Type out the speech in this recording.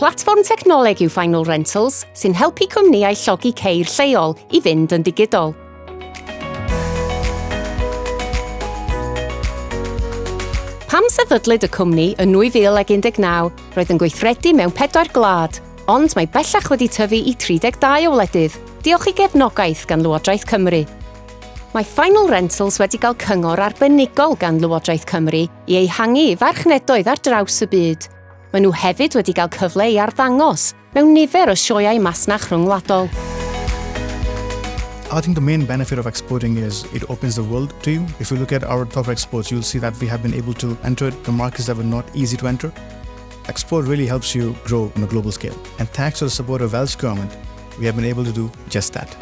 Platfform technoleg yw Final Rentals sy'n helpu cwmnïau llogi ceir lleol i fynd yn ddigidol. Pam sefydlwyd y cwmni yn 2019, roedd yn gweithredu mewn pedair gwlad, ond mae bellach wedi tyfu i 32 o wledydd, diolch i gefnogaeth gan Lywodraeth Cymru. Mae Final Rentals wedi cael cyngor arbenigol gan Lywodraeth Cymru i ehangu i farchnedoedd ar draws y byd. Maen nhw hefyd wedi cael cyfle i arddangos mewn nifer o sioeau masnach rhyngwladol. I think the main benefit of exporting is it opens the world to you. If you look at our top exports, you'll see that we have been able to enter the markets that were not easy to enter. Export really helps you grow on a global scale. And thanks to the support of Welsh Government, we have been able to do just that.